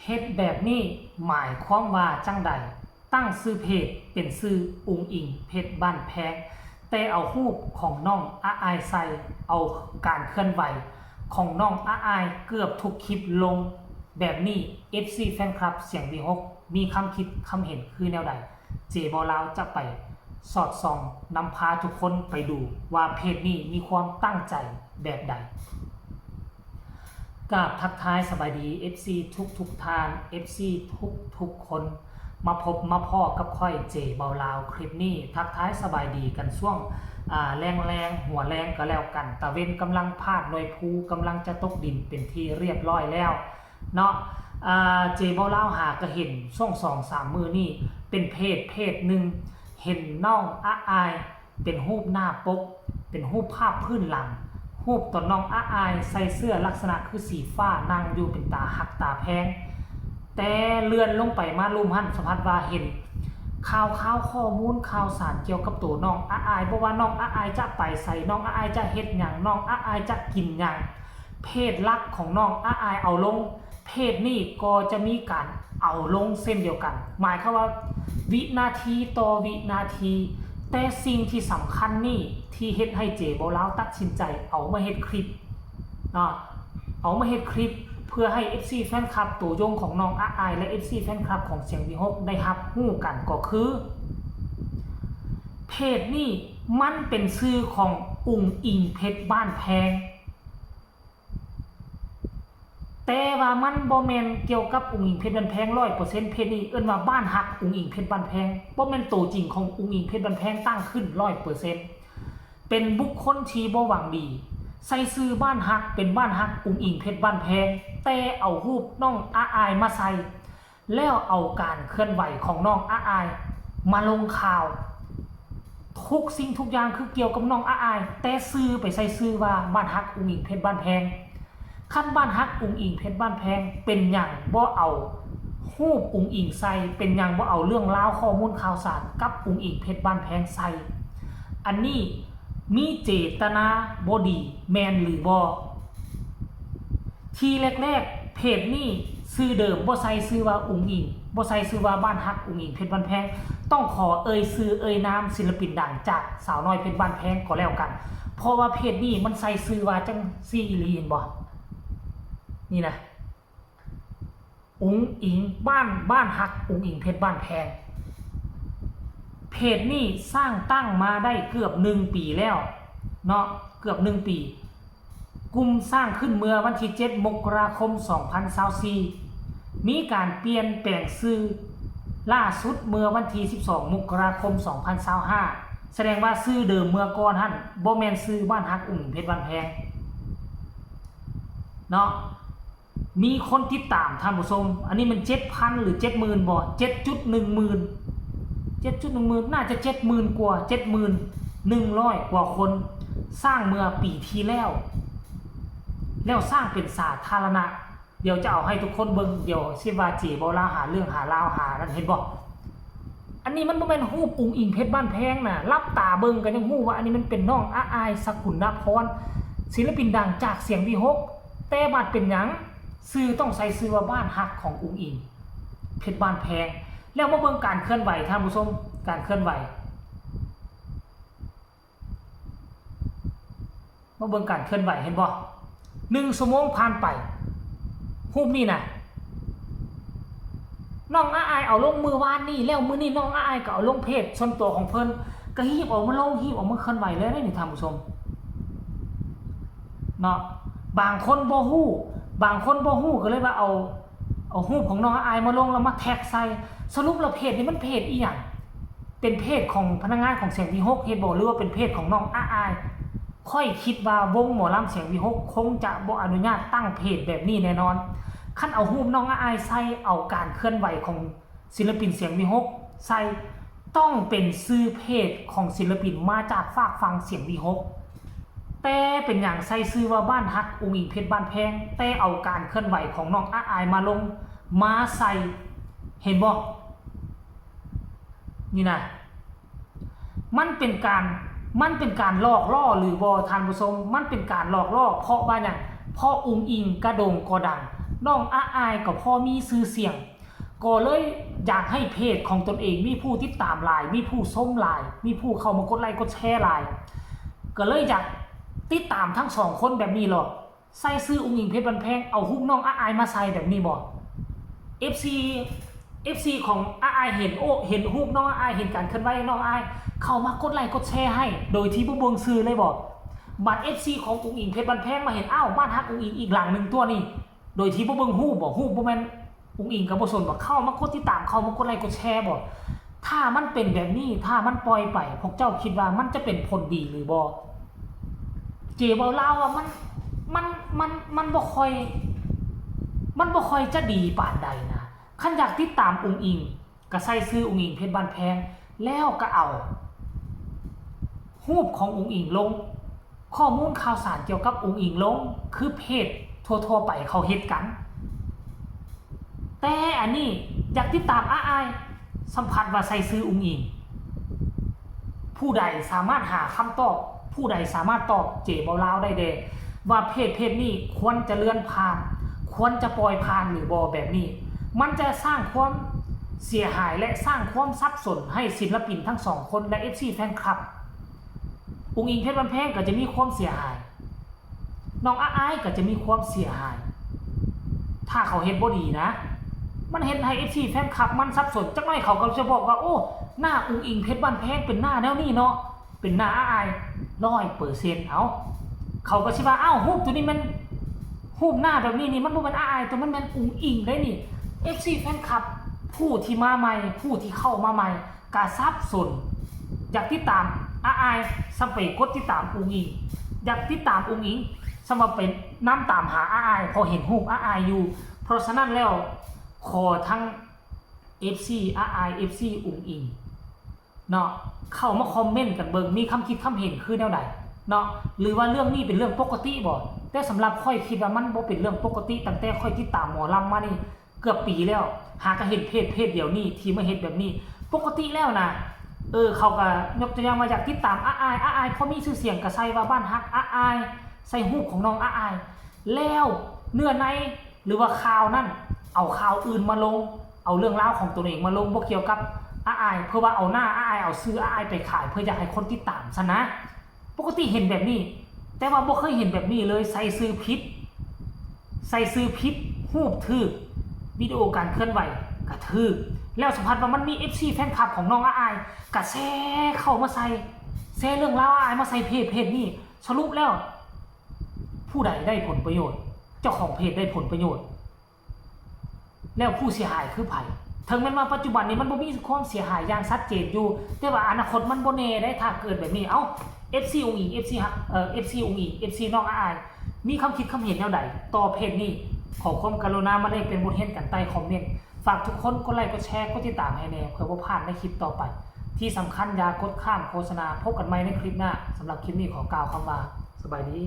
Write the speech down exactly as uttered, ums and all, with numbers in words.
เฮ็ดแบบนี้หมายความว่าจั่งใด ตั้งชื่อเพจเป็นชื่ออุ๋งอิ๋งเพชรบ้านแพง แต่เอารูปของน้องอ้ายใส่ เอาการเคลื่อนไหวของน้องอ้ายเกือบทุกคลิปลง แบบนี้ เอฟซี แฟนคลับเสียงวีหก มีคำคิดคำเห็นคือแนวใด เจบ่าวลาวจะไปสอดส่องนำพาทุกคนไปดูว่าเพจนี้มีความตั้งใจแบบใด กราบทักทายสบายดี เอฟซี ทุกทุกท่าน เอฟซี ทุกทุกคน มาพบมาพ้อกับข้อยเจบ่าวลาว คลิปนี้ทักทายสบายดีกันช่วง อ่า แลงๆ หัวแลงก็แล้วกัน ตะเว็นกำลังพาดหน่วยภูกำลังจะตกดินเป็นที่เรียบร้อยแล้วเนาะ อ่า เจบ่าวลาวหากะเห็นช่วงสองสามมื้อนี้เป็นเพจเพจหนึ่ง เห็นน้องอ้ายเป็นรูปหน้าปก เป็นรูปภาพพื้นหลัง รูปตอนน้องอ้ายใส่เสื้อลักษณะคือสีฟ้านั่งอยู่เป็นตาฮักตาแพง แต่เลื่อนลงไปมาลุ่มหั่นสัมผัสว่าเห็นข่าวข่าวข้อมูลข่าวสารเกี่ยวกับตัวน้องอ้าย บ่ว่าน้องอ้ายจะไปใส น้องอ้ายจะเฮ็ดหยัง น้องอ้ายจะกินหยัง เพจหลักของน้องอ้ายเอาลง เพจนี้ก็จะมีการเอาลงเช่นเดียวกัน หมายความว่าวินาทีต่อวินาที แต่สิ่งที่สำคัญนี่ที่เฮ็ดให้เจบ่าวลาวตัดสินใจเอามาเฮ็ดคลิปเนาะ เอามาเฮ็ดคลิปเพื่อให้ เอฟซี แฟนคลับตัวยงของน้องอ้าย และ เอฟซี แฟนคลับของเสียงวีหกได้รับรู้กันก็คือ เพจนี้มันเป็นชื่อของอุ๋งอิ๋งเพชรบ้านแพง แต่ว่ามันบ่แม่นเกี่ยวกับอุ๋งอิ๋งเพชรบ้านแพงร้อยเปอร์เซ็นต์ เพจนี้เอิ้นว่าบ้านฮักอุ๋งอิ๋งเพชรบ้านแพง บ่แม่นตัวจริงของอุ๋งอิ๋งเพชรบ้านแพงตั้งขึ้นร้อยเปอร์เซ็นต์ เป็นบุคคลที่บ่หวังดี ใส่ชื่อบ้านฮักเป็นบ้านฮักอุ๋งอิ๋งเพชรบ้านแพง แต่เอารูปน้องอ้ายมาใส่ แล้วเอาการเคลื่อนไหวของน้องอ้ายมาลงข่าว ทุกสิ่งทุกอย่างคือเกี่ยวกับน้องอ้าย แต่ชื่อไปใส่ชื่อว่าบ้านฮักอุ๋งอิ๋งเพชรบ้านแพง คันบ้านฮักอุ๋งอิ๋งเพชรบ้านแพง เป็นหยังบ่เอารูปอุ๋งอิ๋งใส่ เป็นหยังบ่เอาเรื่องราวข้อมูลข่าวสารกับอุ๋งอิ๋งเพชรบ้านแพงใส่ อันนี้มีเจตนาบ่ดีแม่นหรือบ่ ทีแรกๆ เพจนี้ชื่อเดิมบ่ใส่ชื่อว่าอุ๋งอิ๋ง บ่ใส่ชื่อว่าบ้านฮักอุ๋งอิ๋งเพชรบ้านแพง ต้องขอเอ่ยชื่อเอ่ยนามศิลปินดังจากสาวน้อยเพชรบ้านแพงก็แล้วกัน เพราะว่าเพจนี้มันใส่ชื่อว่าจั่งซี่อีหลีเห็นบ่ นี่นะ อุ๋งอิ๋งบ้าน บ้านฮักอุ๋งอิ๋งเพชรบ้านแพง เพจนี้สร้างตั้งมาได้เกือบหนึ่งปีแล้วเนาะ เกือบหนึ่งปี กลุ่มสร้างขึ้นเมื่อวันที่เจ็ดมกราคมสองพันยี่สิบสี่ มีการเปลี่ยนแปลงชื่อล่าสุดเมื่อวันที่สิบสองมกราคมสองพันยี่สิบห้า แสดงว่าชื่อเดิมเมื่อก่อนหั่นบ่แม่นชื่อบ้านฮักอุ๋งอิ๋งเพชรบ้านแพงเนาะ มีคนติดตามท่านผู้ชม อันนี้มันเจ็ดพันหรือเจ็ดหมื่นบ่ เจ็ดจุดหนึ่งหมื่น เจ็ดจุดหนึ่งหมื่น น่าจะเจ็ดหมื่นกว่า เจ็ดหมื่นหนึ่งร้อยกว่าคน สร้างเมื่อปีที่แล้ว แล้วสร้างเป็นสาธารณะ เดี๋ยวจะเอาให้ทุกคนเบิ่ง เดี๋ยวสิว่าเจบ่าวลาวหาเรื่องหาราวหานั่นเห็นบ่ อันนี้มันบ่แม่นรูปอุ๋งอิ๋งเพชรบ้านแพงนะ หลับตาเบิ่งก็ยังรู้ว่าอันนี้มันเป็นน้องอ้ายสกุลนพร ศิลปินดังจากเสียงวีหก แต่บัดเป็นหยัง ชื่อต้องใส่ชื่อว่าบ้านฮักของอุ๋งอิ๋งเพชรบ้านแพง แล้วมาเบิ่งการเคลื่อนไหวท่านผู้ชม การเคลื่อนไหว มาเบิ่งการเคลื่อนไหวเห็นบ่ หนึ่งชั่วโมงผ่านไป รูปนี้นะ น้องอ้ายเอาลงมื้อวานนี้ แล้วมื้อนี้น้องอ้ายก็เอาลงเพจส่วนตัวของเพิ่น ก็ฮีบเอามาลง ฮีบเอามาเคลื่อนไหวเลยนี่ท่านผู้ชมเนาะ บางคนบ่ฮู้ บางคนบ่ฮู้ก็เลยว่าเอา เอารูปของน้องอ้ายมาลงแล้วมาแท็กใส่ สรุปแล้วเพจนี้มันเพจอีหยัง เป็นเพจของพนักงานของเสียงวีหกเฮ็ดบ่ หรือว่าเป็นเพจของน้องอ้าย ข้อยคิดว่าวงหมอลำเสียงวีหกคงจะบ่อนุญาตตั้งเพจแบบนี้แน่นอน คันเอารูปน้องอ้ายใส่ เอาการเคลื่อนไหวของศิลปินเสียงวีหกใส่ ต้องเป็นชื่อเพจของศิลปินมาจากฝากฝั่งเสียงวีหก แต่เป็นหยังใส่ชื่อว่าบ้านฮักอุ๋งอิ๋งเพชรบ้านแพง แต่เอาการเคลื่อนไหวของน้องอ้ายมาลง มาใส่ เห็นบ่ นี่นะ มันเป็นการ มันเป็นการหลอกล่อหรือบ่ท่านผู้ชม มันเป็นการหลอกล่อ เพราะว่าหยัง เพราะอุ๋งอิ๋งกะโด่งกะดัง น้องอาอายก็พอมีชื่อเสียง ก็เลยอยากให้เพจของตนเองมีผู้ติดตามหลาย มีผู้ชมหลาย มีผู้เข้ามากดไลค์กดแชร์หลาย ก็เลยอยากติดตามทั้งสองคนแบบนี้หรอ ใส่ชื่ออุ๋งอิ๋งเพชรบ้านแพง เอารูปน้องอาอายมาใส่แบบนี้บ่ เอฟซี เอฟซี ของอาอายเห็น โอ้ เห็นรูปน้องอาอาย เห็นการเคลื่อนไหวน้องอาอาย เข้ามากดไลค์กดแชร์ให้ โดยที่บ่เบิ่งชื่อเลยบ่ บัด เอฟซี ของอุ๋งอิ๋งเพชรบ้านแพงมาเห็น อ้าว บ้านฮักอุ๋งอิ๋งอีกหลังหนึ่งตัวนี่ โดยที่บ่เบิ่งรูปบ่ รูปบ่แม่นอุ๋งอิ๋งก็บ่สนบ่ เข้ามากดติดตาม เข้ามากดไลค์กดแชร์บ่ ถ้ามันเป็นแบบนี้ ถ้ามันปล่อยไป พวกเจ้าคิดว่ามันจะเป็นผลดีหรือบ่ เจเว้าลาวว่ามัน มัน มัน มันบ่ค่อย มันบ่ค่อยจะดีปานใดนะ คันอยากติดตามอุ๋งอิ๋ง ก็ใส่ชื่ออุ๋งอิ๋งเพชรบ้านแพง แล้วก็เอา รูปของอุ๋งอิ๋งลง ข้อมูลข่าวสารเกี่ยวกับอุ๋งอิ๋งลง คือเพจทั่วๆไปเขาเฮ็ดกัน แต่อันนี้อยากติดตามอาอาย สัมผัสว่าใส่ชื่ออุ๋งอิ๋ง ผู้ใดสามารถหาคำตอบ ผู้ใดสามารถตอบเจเว้าลาวได้แด่ ว่าเพจเพจนี้ควรจะเลื่อนผ่าน ควรจะปล่อยผ่านหรือบ่แบบนี้ มันจะสร้างความเสียหายและสร้างความสับสนให้ศิลปินทั้งสองคนและ เอฟซี แฟนคลับ อุ๋งอิ๋งเพชรบ้านแพงก็จะมีความเสียหาย น้องอาอายก็จะมีความเสียหาย ถ้าเขาเฮ็ดบ่ดีนะ มันเฮ็ดให้ เอฟซี แฟนคลับมันสับสน จักหน่อยเขาก็จะบอกว่า โอ้ หน้าอุ๋งอิ๋งเพชรบ้านแพงเป็นหน้าแนวนี้เนาะ เป็นหน้าอาอาย ร้อยเปอร์เซ็นต์ เอ้า เขาก็สิว่า อ้าว รูปตัวนี้มัน รูปหน้าแบบนี้นี่ มันบ่แม่นอาอาย ตัวมันแม่นอุ๋งอิ๋งเด้นี่ เอฟซี แฟนคลับ ผู้ที่มาใหม่ ผู้ที่เข้ามาใหม่ ก็สับสน อยากติดตามอาอาย ซ้ำไปกดติดตามอุ๋งอิ๋ง อยากติดตามอุ๋งอิ๋ง ซ้ำว่าไปนำตามหาอาอาย เพราะเห็นรูปอาอายอยู่ เพราะฉะนั้นแล้ว ขอทั้ง เอฟซี อาอาย เอฟซี อุ๋งอิ๋ง เนาะ เข้ามาคอมเมนต์กันเบิ่ง มีคำคิดคำเห็นคือแนวใดเนาะ หรือว่าเรื่องนี้เป็นเรื่องปกติบ่ แต่สำหรับข้อยคิดว่ามันบ่เป็นเรื่องปกติ ตั้งแต่ข้อยติดตามหมอลำมานี่เกือบปีแล้ว หากะเห็นเพจเพจเดียวนี่ที่มาเฮ็ดแบบนี้ ปกติแล้วนะ เออ เขาก็ยกตัวอย่างว่าอยากติดตามอาอาย อาอาย พอมีชื่อเสียงก็ใส่ว่าบ้านฮักอาอาย ใส่รูปของน้องอาอาย แล้วเนื้อในหรือว่าข่าวนั่น เอาข่าวอื่นมาลง เอาเรื่องราวของตัวเองมาลง บ่เกี่ยวกับอาอาย เพื่อว่าเอาหน้าอาอาย เอาชื่ออาอายไปขาย เพื่ออยากให้คนติดตามซะนะ ปกติเห็นแบบนี้ แต่ว่าบ่เคยเห็นแบบนี้เลย ใส่ชื่อผิด ใส่ชื่อผิด รูปถูก วิดีโอการเคลื่อนไหวก็ถูก แล้วสัมผัสว่ามันมี เอฟซี แฟนคลับของน้องอาอาย ก็แชร์เข้ามาใส่ แชร์เรื่องราวอาอายมาใส่เพจเพจนี้ สรุปแล้ว ผู้ใดได้ผลประโยชน์ เจ้าของเพจได้ผลประโยชน์ แล้วผู้เสียหายคือไผ ถึงแม้ว่าปัจจุบันนี้มันบ่มีความเสียหายอย่างชัดเจนอยู่ แต่ว่าอนาคตมันบ่แน่ได้ ถ้าเกิดแบบนี้ เอ้า เอฟซี อุ๋งอิ๋ง เอฟซี ฮัก เอ่อ เอฟซี อุ๋งอิ๋ง เอฟซี น้องอาอาย มีความคิดความเห็นแนวใดต่อเพจนี้ ขอความกรุณามาแลกเปลี่ยนบทเรียนกันใต้คอมเมนต์ ฝากทุกคนกดไลค์ กดแชร์ กดติดตามให้แน่ เพื่อบ่พลาดในคลิปต่อไป ที่สำคัญอย่ากดข้ามโฆษณา พบกันใหม่ในคลิปหน้า สำหรับคลิปนี้ขอกล่าวคำว่า สบายดี